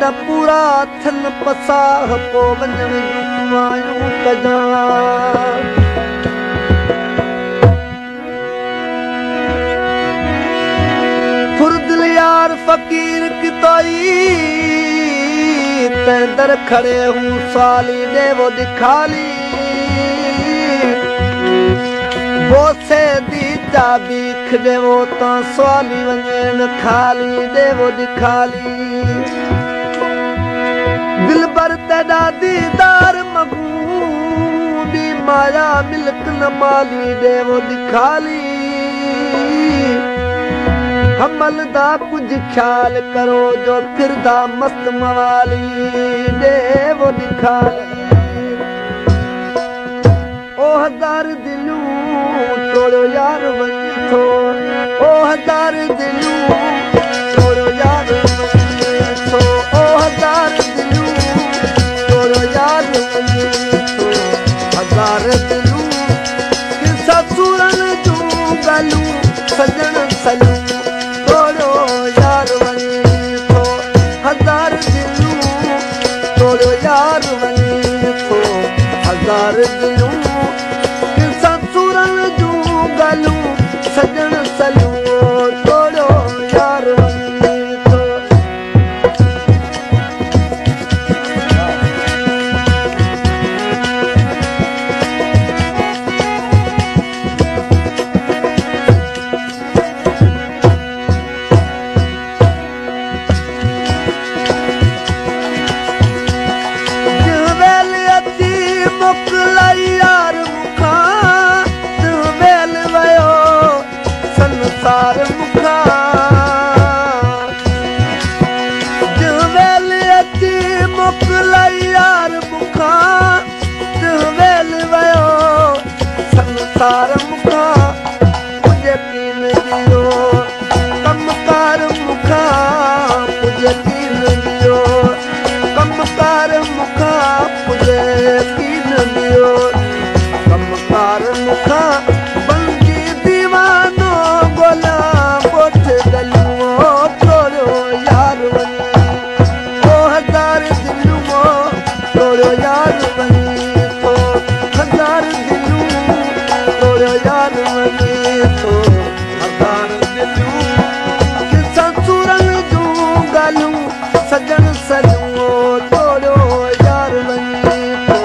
जॾहिं पूरा थियनि पसाह पोइ वञण जूं आयूं कजां। फुरदिल यार फ़क़ीर कितोई तंहिं दर खड़े हूँ सवाली ॾेवो ॾिखाली। बोसे दी चाबी खॾेवो तां सवाली वञण खाली ॾेवो ॾिखाली। दिलबर तेॾा दीदार मगू ॿी माया मिल्क न माली ॾेवो ॾिखाली। हमल दा कुझ ख़्याल करो जो फिरदा मस्त मवाली ॾेवो ॾिखाली। ओ हज़ार दिलूं टोड़ियो यार वञे थो, ओ हज़ार दिलूं टोड़ियो यार वञे थो, ओ हज़ार दिलूं टोड़ियो यार वञे थो। हज़ार दिलूं किसा सूरनि जूं ॻाल्हियूं सजण सलूं टोड़ियो यार वञे थो। हज़ार दिलूं टोड़ियो यार वञे थो, हज़ार दिलूं किसा सूरनि जूं ॻाल्हियूं सजण सलूं टोड़ियो यार वञे थो। संसार मूंखां जंहिं वेल अची मोकिलाई यार मूंखां, तंहिं वेल वियो संसार मूंखां। यकीन ॾियो कमकार मूंखां, यकीन ॾियो कमकार मूंखां, यकीन ॾियो कमकार मूंखां। बणजी दीवानो ॻोल्हा ॻोठ गलूओ टोड़ियो यार वञे, ओ हज़ार दिलूं टोड़ियो यार वञे थो, हज़ार दिलूं टोड़ियो यार वञे थो। हज़ार दिलूं किसा सूरनि जूं ॻाल्हियूं सजण सलूं टोड़ियो यार वञे थो।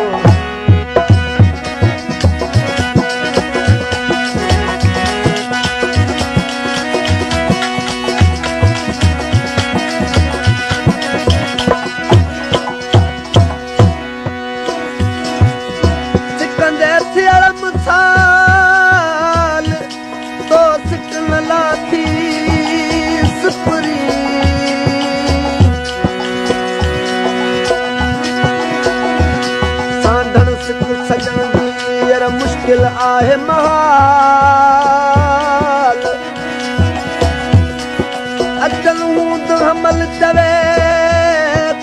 सिकंदे थियण मिसाल तो सिक न लाथी सुपरी, सांढण सिक सजण जी यार मुश्किल आहे महाल। अचन हूंद हमल चवे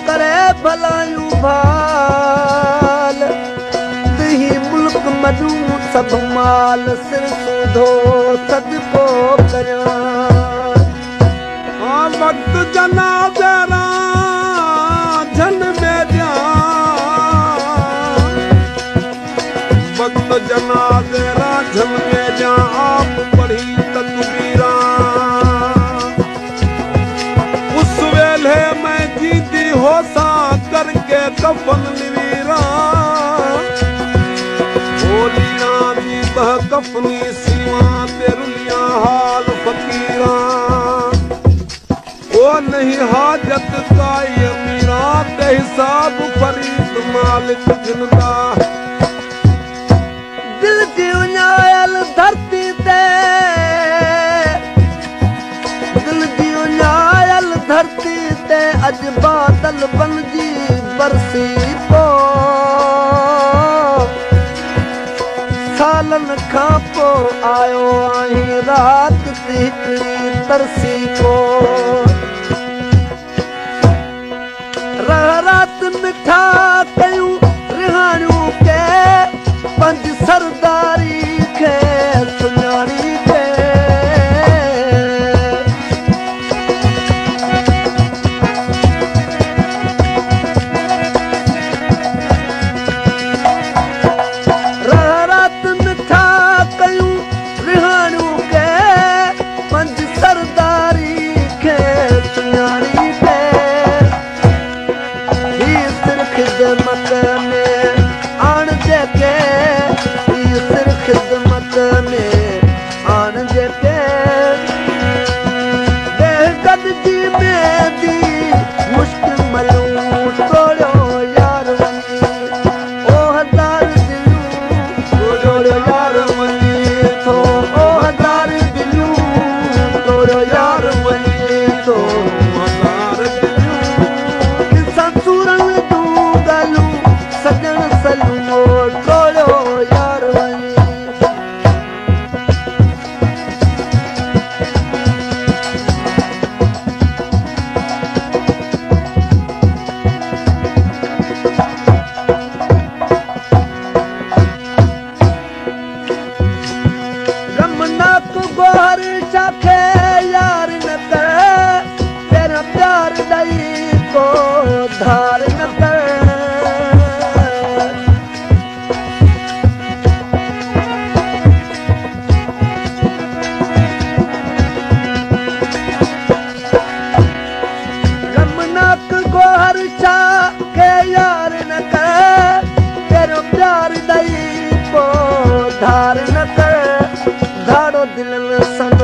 करे भलायूं भाल, ही मुल्क मजूं सभु माल सिर सूधो सदको करियां। हाँ वक़्त जनाज़े रांझन में ॾियां, वक़्त जनाज़े रांझन में ॾियां, आप पढ़ी तकबीरां। उस वेले मैं जींदी होसां करके कफन लिवीरां, बोलियां दी बह कफनी सीवां ते रुलियां हाल फकीरां। ओ नहीं हाजत काई अमीरां ते हिसाब फरीद मालिक जिंदा। दिल जी उञायल धरती ते, दिल जी उञायल धरती ते अॼु बादल बणजी बरसी पो। सालनि खां पोइ आयो आहीं राति ते हिकिड़ी तरसी पो। रह राति मिठा कयूं रिहाणियूं के पंज सरदारी खे सुञाणी खे। ۾ آڻجي پي. ڏيهه گڏجي ميندي مشڪ ملون، ٽوڙيو يار وڃي. او هزار دليون ٽوڙيو يار وڃي ٿو، او هزار دليون ٽوڙيو يار وڃي ٿو، هزار دليون. ڏسان سورن جون ڳالهيون، سڄڻ سلون، ٽوڙيو يار وڃي. غمناڪ گوهر شاکي يار نه ڪر، پهريان پيار ڏئي ڪو ڌار نه ڪر. غمناڪ گوهر شاکي يار نه ڪر، پهريون پيار ڏئي پو ڌار نه ڪر. ڌاڙو دلن سان